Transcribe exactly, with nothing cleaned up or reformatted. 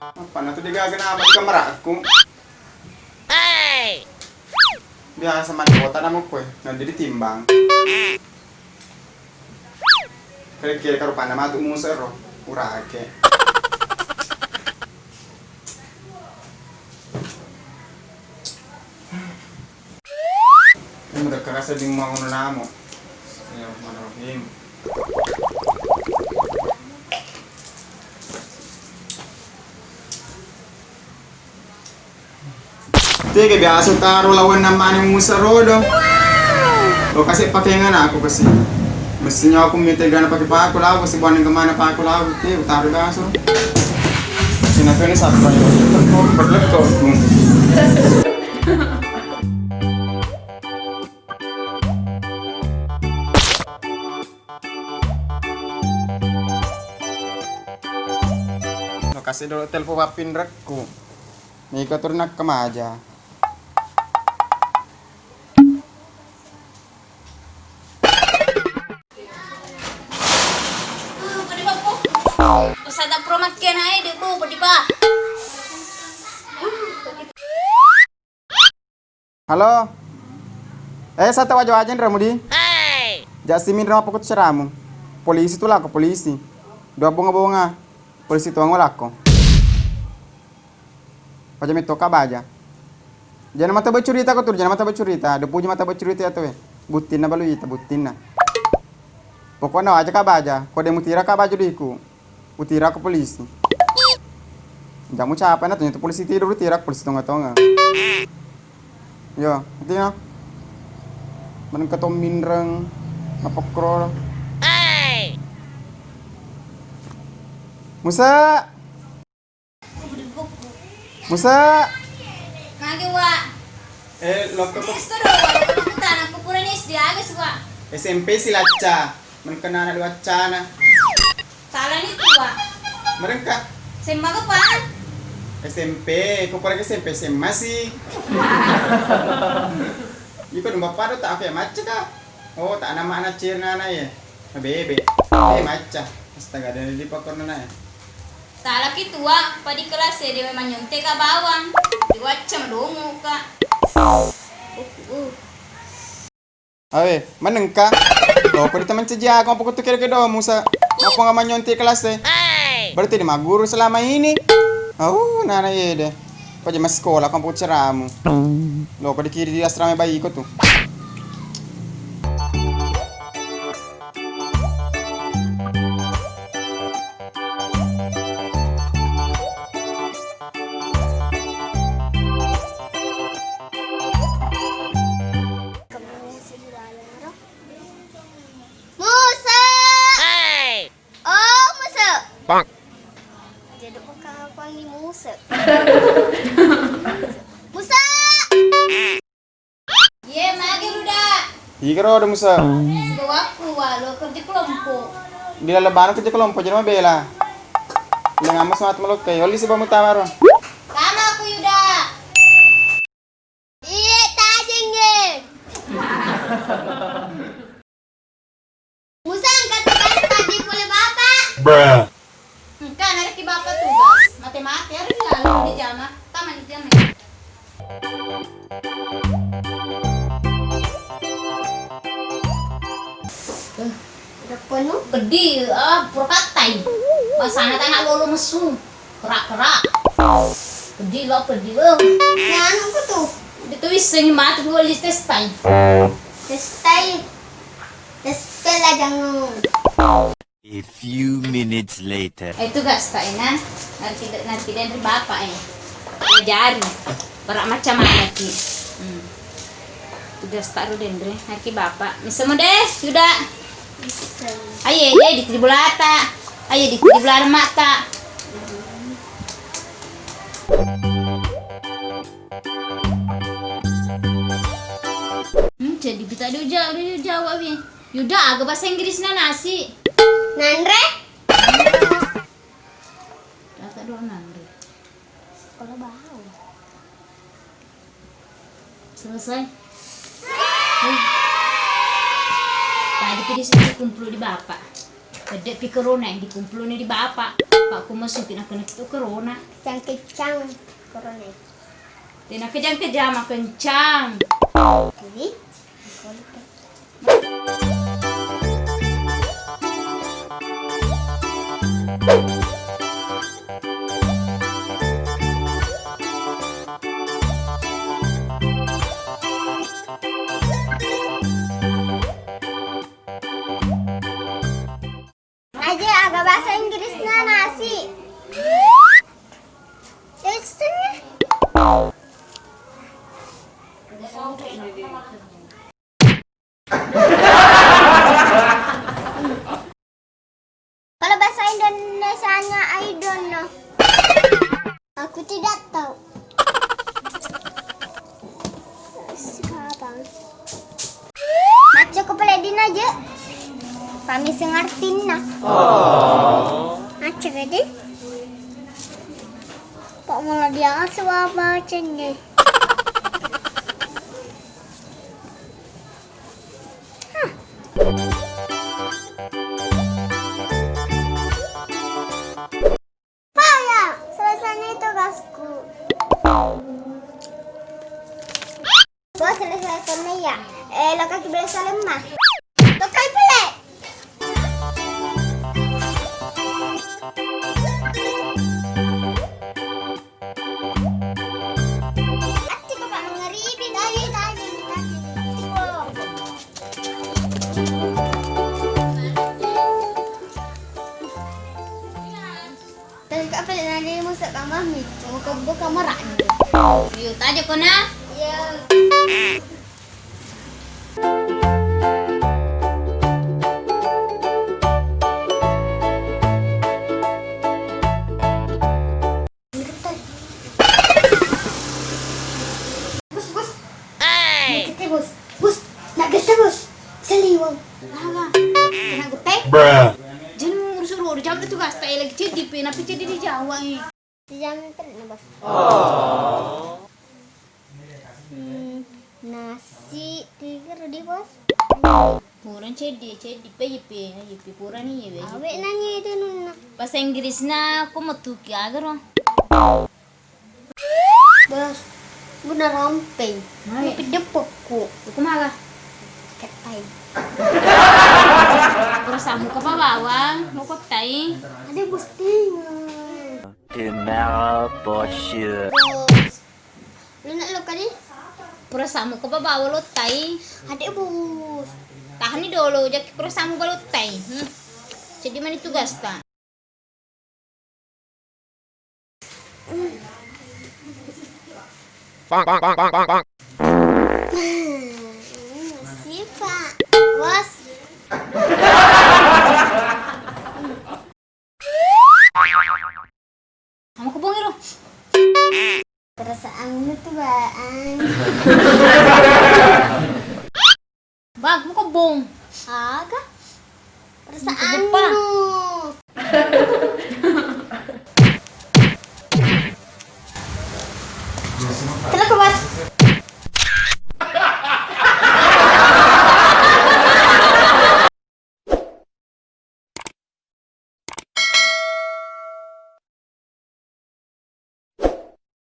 Apa na tu degaga nama di kamerakku. Biasa mani kota nama kue, nanti ditimbang. Kira-kira karupanna matu musero, urake. Ini udah kerasa di mau namo. Bismillahirrahmanirrahim. Tega biasa utaro lawan namane musa rodo. Lo kasih pakai ngana aku kasih. Mestinya aku minta gana pakai paku lau kasih buang kemana paku lau. Tega utaro biasa. Sina kene sapa ya? Berlekko. Lokasi dulu telepon papinrekku. Niko turun kemaja. Usada pro makkena e de bu pedi pa. Halo. Eh, sate waja-waja nremu di? Jasi minro apa kutu ceramu? Polisi tu lako polisi. Dua bonga-bonga. Polisi tuang lako. Paja metto ka baja. Jana mata bercerita ko tu, jana mata bercerita. Ada puji mata bercerita ya tu. Buttinna balu ita, buttinna. Pokokna waja ka baja. Ko de mutira ka baja diku. Utira ko polisi. Jamu capa na tu polisi tidur utira ko polisi tonga-tonga. Yo, artinya meneng ketom minreng apa kro. Musa. Musa. Magi wa. Eh, lokko ko. Esto do, wa, lokko ko tanah kuburan S D aga sih wa. S M P si lacca. Meneng kena anak dua cana. Salani tua. Merengka. Semma ke pa? S M P, ko korek S M P, S M A sih. Iko dong bapak do tak apa ya macca ka? Oh, tak nama anak cir nana ya. Bebe. Eh, macca. Astaga, dari di pakor nana ya. Talaki tua, padi kelas ya dewe manyonte ka bawang. Diwacca madongo ka. Uh, uh. Awe, manengka? Loko di teman ceji aku apa kutu kira-kira do Musa. Apa nggak manyonti kelas e? Berarti di maguru selama ini. Oh, nana yede. Paja masih sekolah kampung ceramu. Loko di kiri di asrama bayi ko tu. Musa! Oh, Musa! Jadi bukan apa ni Musa? Musa! Ye, magi Yuda. Ika ro ada Musa. Sibawaku wa lo kerja kelompok. Di dalam barang kerja kelompok jadi mabela. Dengan Musa mata meloke. Oli sibawa mutama ro. Sama aku Yuda. Iya, tajeng ye. Musa, engka tugas tajeng pole Bapak. Engka, narekki Bapak tugas. Mate-mate, harus lalu di jama. Taman di jama. Eh, udah penuh? Peddi, ah, pura pattai. Masana tanak lolo mesu. Kerak-kerak. Peddi lo, peddi lo. Nganu apa tuh? Itu wissengi matu dua liter testai. Testai. Testai lah jangan. A few minutes later. Eh, tugas tak enak. Nanti nanti dari bapak eh. Ajari. Berak macam mana ki? Hmm. Tugas tak ro denre. Nanti bapak. Misal deh, sudah. Aye, aye, di bolata. Aye, di bolata mata. Hmm, jadi kita dulu jawab, dulu jawab, Wi. Yuda, aga bahasa Inggrisna nasi? Nanre? Kata doang nanre. Sekolah bau. Selesai. Tadi pi disuruh kumpul di bapak. Gede pi corona yang dikumpulin di bapak. Pak, ku masuk nak kena tu corona. Kencang-kencang corona. Tena kejang-kejang, makencang. Jadi, Aje, aga bahasa Inggrisna nasi? Itu. Kalau bahasa Indonesianya, I don't know. Aku tidak tahu. Sekarang. Macca ko pale dina je. Pamisi ngartinna. Macca kedi. Pak mula dia aswa macenne. Hah. Pak, ya, selesainya tugasku. Bos, selesai kone ya. Eh, lo kaki boleh salim mah. Tokai pele. Atti ko, Pak, mengeribi. Tadi, tadi, tadi. Tadi ka pale nani musa kamar mi. Muka buka marani. Yu taja kona. Iya. Bos, bos. Hey. Nagete, bos. Bos, nagete, bos. Seliweng. Aga? Nagete? Bruh. Jangan ngurus-urus, jam itu gas, tak lagi ceddi, pe, napi ceddi di Jawa, eh. Jam itu, bos. Oh. Hmm, nasi tiga di, bos. Purani ceddi, ceddi pe, iyepi, iyepi purani, iyepi. Awe nanya itu nunna. Bahasa Inggrisna, ko metuki aga ro? Bos, guna rampeng. Mai. Tapi depokku. Ku maga? Kettai. Pura samu ke bawang, mau kottai. Ada bos tinggal. Tomorrow for sure. Bos. Luna lo kadi? Pura samu ke bawa lottai. Ade, bos. Tahani dolo, jaki pura samu balottai. Hmm. Jadi mani tugasta. Pang, pang, pang, pang, pang, pang. Sipa, bos. Kamu kebong itu. Perasaanmu tuh, Bang. Bang, kamu kebong. Aga? Perasaanmu. Terus, Bos.